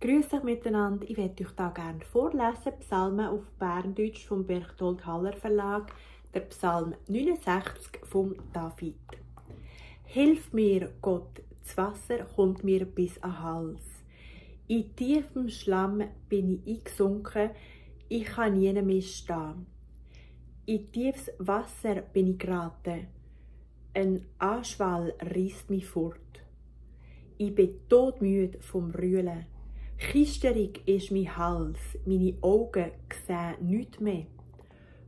Grüß euch miteinander, ich werde euch da gerne vorlesen, Psalmen auf Berndeutsch vom Berchtold Haller Verlag, der Psalm 69 vom David. Hilf mir, Gott, das Wasser kommt mir bis an den Hals. In tiefem Schlamm bin ich eingesunken, ich kann nie mehr stehen. In tiefes Wasser bin ich geraten, ein Anschwall riisst mich fort. Ich bin todmüde vom Rühlen. Kisterig ist mein Hals, meine Augen sehen nichts mehr.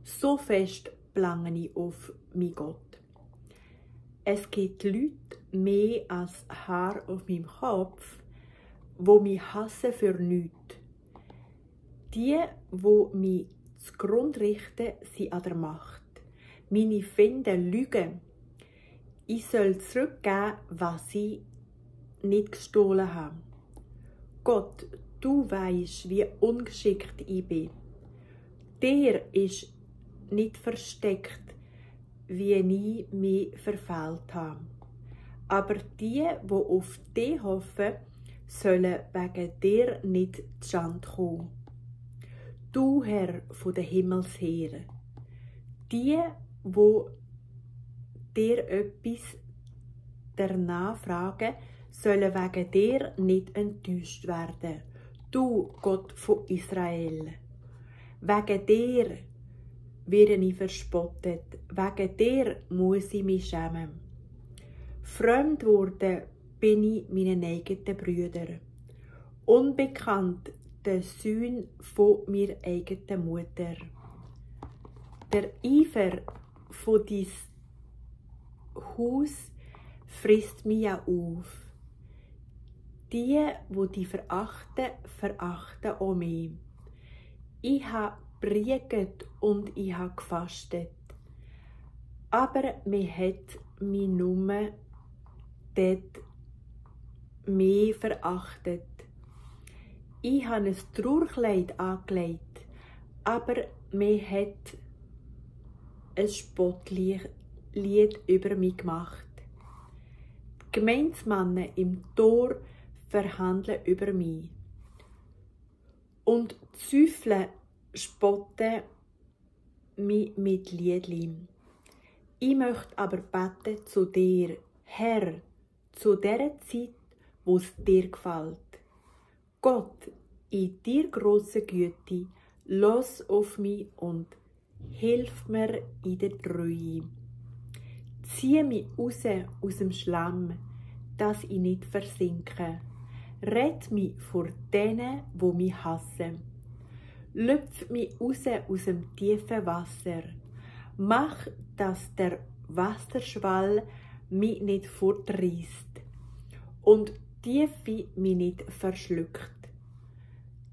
So fest belange ich auf mein Gott. Es gibt Leute mehr als Haar auf meinem Kopf, wo mich hassen für nichts. Die mich zugrunde richten, sind an der Macht. Meine Feinde lügen. Ich soll zurückgeben, was ich nicht gestohlen habe. Gott, du weisst, wie ungeschickt ich bin. Der ist nicht versteckt, wie ich mich verfehlt habe. Aber die auf dich hoffen, sollen wegen dir nicht zustande kommen. Du, Herr von den Himmelsheeren, die dir etwas danach fragen, sollen wegen dir nicht enttäuscht werden. Du, Gott von Israel, wegen dir werde ich verspottet, wegen dir muss ich mich schämen. Fremd geworden bin ich meinen eigenen Brüdern, unbekannt den Söhnen von meiner eigenen Mutter. Der Eifer von dein Haus frisst mich auf. Die dich verachten, verachten auch mich. Ich habe gepredigt und ich habe gefastet. Aber mir hat mich nur dort mehr verachtet. Ich habe ein Trauerkleid angelegt, aber mir hat ein Spottlied über mich gemacht. Die Gemeinsmänner im Tor verhandeln über mich. Und die Teufel spotten mich mit Liedlim. Ich möchte aber beten zu dir, Herr, zu der Zeit, wo es dir gefällt. Gott, in dir grosse Güte, los auf mich und hilf mir in der Treue. Zieh mich raus aus dem Schlamm, dass ich nicht versinke. Rett mich vor denen, die mich hassen. Lüpf mich raus aus dem tiefen Wasser. Mach, dass der Wasserschwall mich nicht fortreißt und die Tiefe mich nicht verschluckt.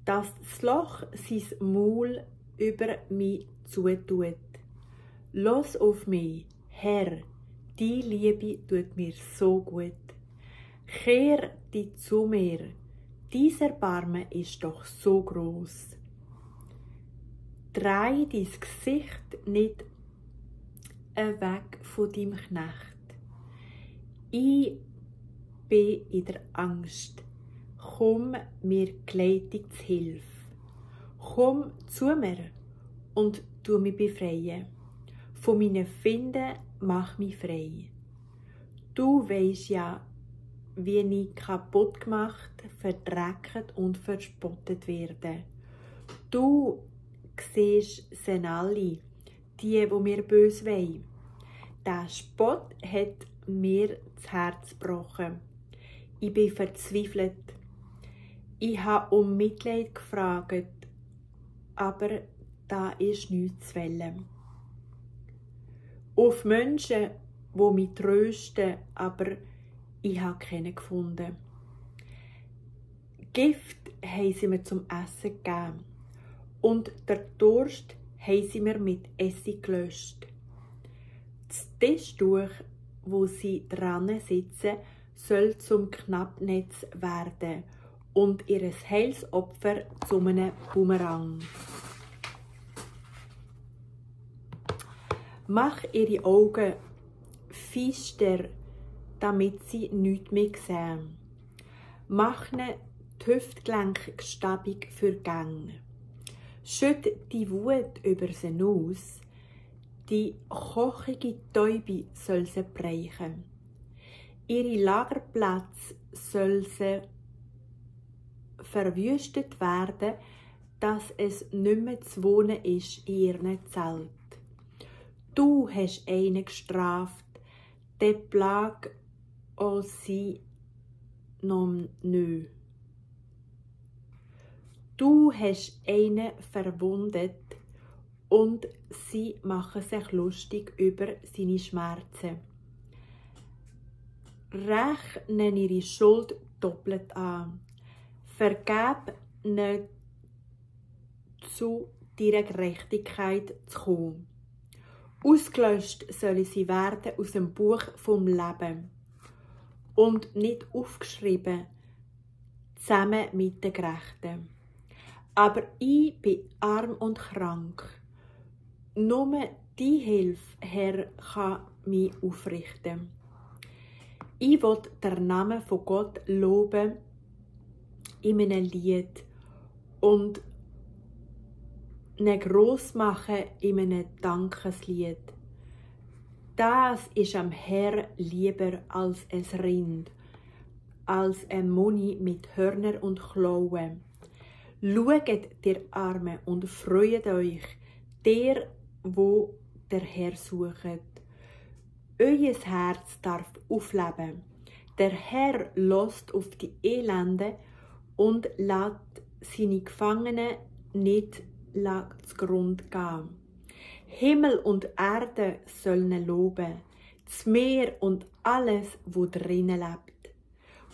Dass das Loch sein Maul über mich zutut. Los auf mich, Herr, die Liebe tut mir so gut. Kehr dich zu mir, dies Erbarmen ist doch so groß. Dreh dein Gesicht nicht weg von deinem Knecht. Ich bin in der Angst. Komm mir geleitet zu Hilfe. Komm zu mir und tu mich befreien. Von meinen Finden mach mich frei. Du weisst ja, wie ich kaputt gemacht, verdreckt und verspottet werde. Du siehst sie alle, die mir böse wollen. Der Spott hat mir das Herz gebrochen. Ich bin verzweifelt. Ich habe um Mitleid gefragt, aber da ist nichts zu wollen. Auf Menschen, die mich trösten, aber ich habe keinen gefunden. Gift haben sie mir zum Essen gegeben und der Durst haben sie mir mit Essig gelöscht. Das Tischtuch, wo sie dran sitzen, soll zum Knappnetz werden und ihr Heilsopfer zu einem Bumerang. Mach ihre Augen finster, damit sie nichts mehr sehen. Mach ihnen die die Hüftgelenke gestabig für Gänge. Schütt die Wut über sie aus, die kochige Täube soll sie brechen. Ihre Lagerplätze soll sie verwüstet werden, dass es nicht mehr zu wohnen ist in ihrem Zelt. Du hast einen gestraft, der Plag auch sie noch nicht. Du hast einen verwundet und sie machen sich lustig über seine Schmerzen. Rechnen ihre Schuld doppelt an. Vergeb nicht zu deiner Gerechtigkeit zu kommen. Ausgelöscht sollen sie werden aus dem Buch vom Leben und nicht aufgeschrieben zusammen mit den Gerechten. Aber ich bin arm und krank. Nur die Hilfe, Herr, kann mich aufrichten. Ich will den Namen von Gott loben in einem Lied und ihn gross machen in einem Dankeslied. Das ist am Herr lieber als ein Rind, als ein Moni mit Hörner und Klauen. Schaut, der Arme, und freut euch, der, wo der Herr sucht. Euer Herz darf aufleben. Der Herr lässt auf die Elende und lässt seine Gefangenen nicht zugrunde gehen. Himmel und Erde sollen loben, das Meer und alles, wo drinnen lebt.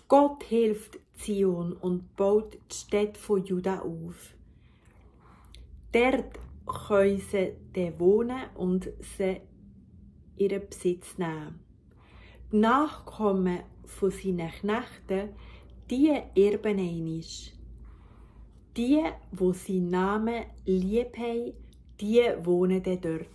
Gott hilft Zion und baut die Städte von Juda auf. Dort können sie wohnen und sie ihren Besitz nehmen. Die Nachkommen von seinen Knechten, die erben einisch. Die, wo seinen Namen lieb haben, die wohnen dort.